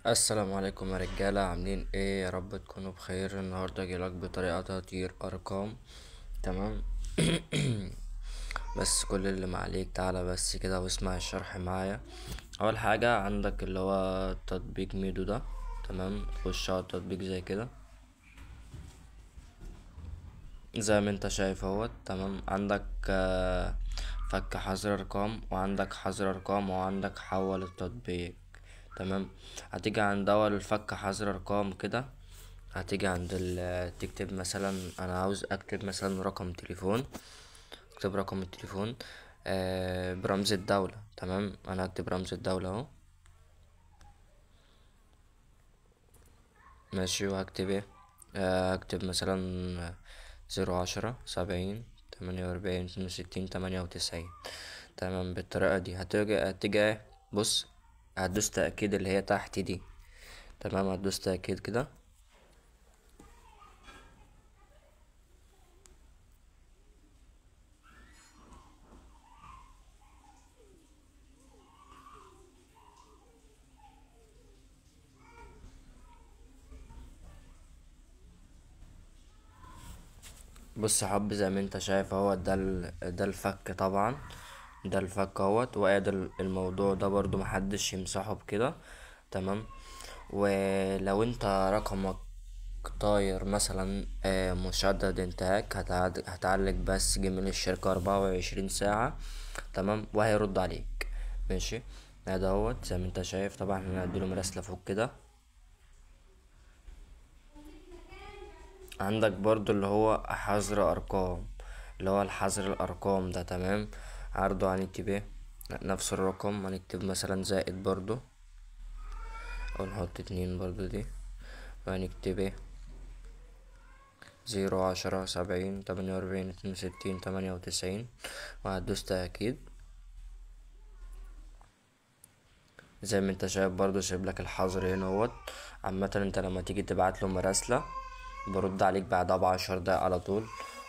السلام عليكم يا رجالة، عاملين ايه؟ يا رب تكونوا بخير. النهاردة جايلك بطريقة تطير ارقام، تمام؟ بس كل اللي ما عليك تعالى بس كده واسمع الشرح معايا. اول حاجة عندك اللي هو تطبيق ميدو ده، تمام؟ خش على التطبيق زي كده زي ما انت شايف اهوت، تمام؟ عندك فك حظر ارقام، وعندك حظر ارقام، وعندك حول التطبيق، تمام؟ هتيجي عند اول فك حظر ارقام كده، هتيجي عند تكتب مثلا انا عاوز اكتب مثلا رقم تليفون، اكتب رقم التليفون برمز الدولة، تمام؟ انا هكتب رمز الدولة اهو، ماشي. وهكتب ايه؟ هكتب مثلا 0 10 70 48 62 98، تمام؟ بالطريقة دي هتيجي ايه؟ بص، هتدوس تأكيد اللي هي تحت دي، تمام؟ هتدوس تأكيد كده. بص يا حب، زي ما انت شايف اهوت، ده الفك، طبعا ده الفك اهوت، وادي الموضوع ده برضو محدش يمسحه بكده، تمام؟ ولو انت رقمك طاير مثلا، مشدد انتهاك، هتعالج بس جيميل الشركة 24 ساعة، تمام؟ وهيرد عليك، ماشي؟ ادي اهوت زي ما انت شايف. طبعا احنا هنديله مراسلة فوق كده. عندك برضو اللي هو حظر ارقام، اللي هو الحظر الارقام ده، تمام؟ عرضه هنكتب ايه؟ نفس الرقم، هنكتب مثلا زائد برضو، او نحط 2 برضو دي، وهنكتب ايه؟ 0 10 70 48 62 98، وهتدوس تأكيد. زي ما انت شايف برضو سايب لك الحظر هنا اهوت. عامة انت لما تيجي تبعت له مراسلة برد عليك بعدها ب10 دقايق على طول،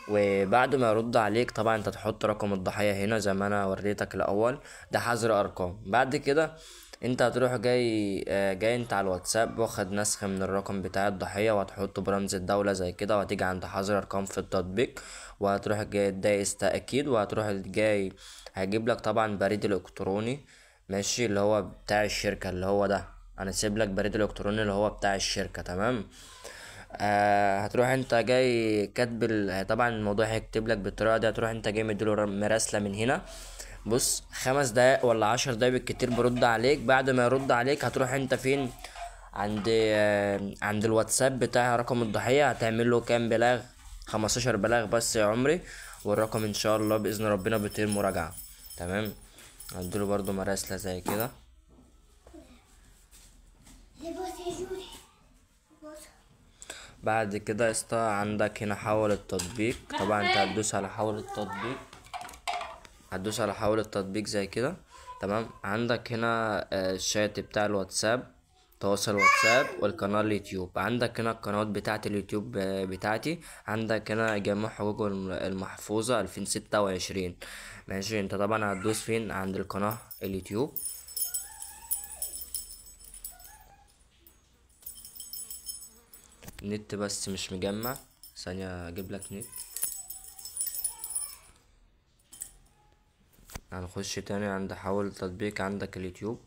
وبعد ما يرد عليك طبعا انت تحط رقم الضحية هنا زي ما انا وريتك الاول، ده حظر ارقام. بعد كده انت هتروح جاي انت على الواتساب واخد نسخ من الرقم بتاع الضحية، وهتحطه برمز الدولة زي كده، وهتيجي عند حظر ارقام في التطبيق، وهتروح جاي دايس تأكيد، وهتروح جاي هيجيب لك طبعا بريد الكتروني، ماشي؟ اللي هو بتاع الشركة، اللي هو ده انا سيب لك بريد الالكتروني اللي هو بتاع الشركة، تمام؟ هتروح انت جاي كاتب طبعا الموضوع هيكتب لك بالطريقة دي. هتروح انت جاي مديله مراسلة من هنا، بص 5 دقايق ولا 10 دقايق بالكتير برد عليك. بعد ما يرد عليك هتروح انت فين؟ عند الواتساب بتاع رقم الضحية، هتعمل له كام بلاغ؟ 15 بلاغ بس يا عمري، والرقم ان شاء الله بإذن ربنا بيطير مراجعة، تمام؟ هديله برضو مراسلة زي كده. بعد كده يا اسطى عندك هنا حول التطبيق، طبعا انت هتدوس على حول التطبيق، هتدوس على حول التطبيق زي كده، تمام؟ عندك هنا الشات بتاع الواتساب، تواصل واتساب، والقناة اليوتيوب. عندك هنا القنوات بتاعت اليوتيوب، بتاعتي. عندك هنا جميع حقوق المحفوظة 2026، ماشي؟ انت طبعا هتدوس فين؟ عند القناة اليوتيوب. نت بس مش مجمع، ثانية اجيب لك نت. هنخش تاني عند حول تطبيق، عندك اليوتيوب.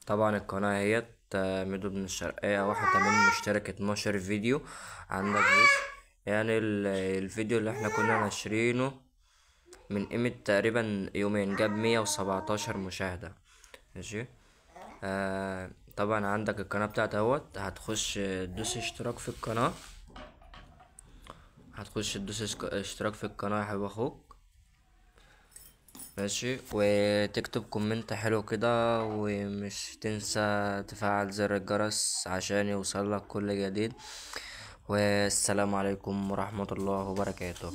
طبعا القناة اهيت، ميدو بن الشرقية، 81 مشترك، 12 فيديو. عندك بص الفيديو اللي احنا كنا ناشرينه من قيمة تقريبا يومين جاب 117 مشاهدة، ماشي؟ طبعا عندك القناة بتاعتي اهوت، هتخش تدوس اشتراك في القناة، هتخش تدوس اشتراك في القناة يا حبيب اخوك، ماشي؟ وتكتب comment حلو كده، ومش تنسى تفعل زر الجرس عشان يوصلك كل جديد. والسلام عليكم ورحمة الله وبركاته.